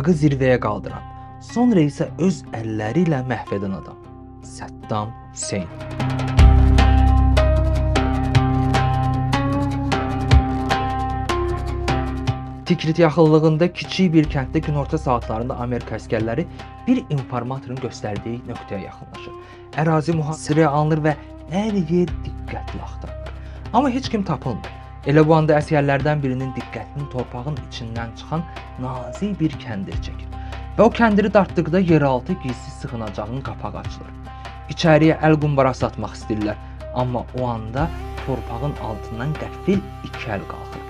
İraqı zirvəyə qaldıran, sonra isə öz əlləri ilə məhv edən adam Səddam Hüseyn. Tikrit yaxınlığında kiçik bir kənddə günorta saatlarında Amerika əsgərləri bir informatorun göstərdiyi nöqtəyə yaxınlaşır. Ərazi mühasirəyə alınır və hər yer diqqətli axtarılır. Amma heç kim tapılmır. Elə bu anda əsgərlərdən birinin diqqətini torpağın içindən çıxan nazik bir kəndir çəkir. Və o kəndiri dartdıqda yeraltı gizli sığınacağın qapağı açılır. İçəriyə əl qumbarası atmaq istəyirlər, amma o anda torpağın altından qəfil iki əl qalxır.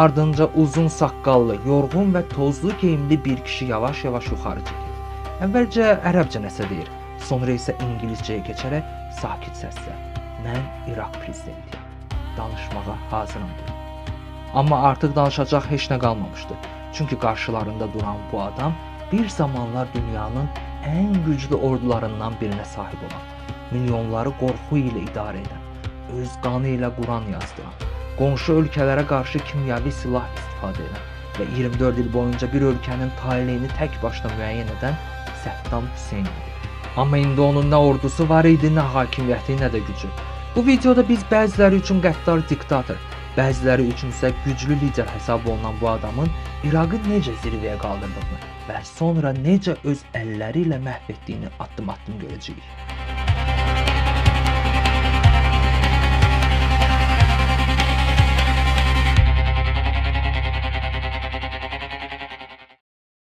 Ardınca uzun saqqallı, yorğun və tozlu geyimli bir kişi yavaş-yavaş yuxarı çəkilir. Əvvəlcə ərəbcə nəsə deyir, sonra isə ingiliscəyə keçərək sakit səslə: "Mən İraq prezidentiyəm. Danışmağa hazıram" deyir. Amma artıq danışacaq heç nə qalmamışdı. Çünki qarşılarında duran bu adam bir zamanlar dünyanın ən güclü ordularından birinə sahib olan, milyonları qorxu ilə idarə edən, öz qanı ilə Quran yazdıran, qonşu ölkələrə qarşı kimyəvi silah istifadə edən və 24 il boyunca bir ölkənin taleyini tək başına müəyyən edən Səddam Hüseyn idi. Amma indi onun nə ordusu var idi, nə hakimiyyəti, nə də gücü. Bu videoda biz bəziləri üçün qəddar diktator, bəziləri üçün isə güclü lider hesab olunan bu adamın İraqı necə zirvəyə qaldırdığını və sonra necə öz əlləri ilə məhv etdiyini addım-addım görəcəyik.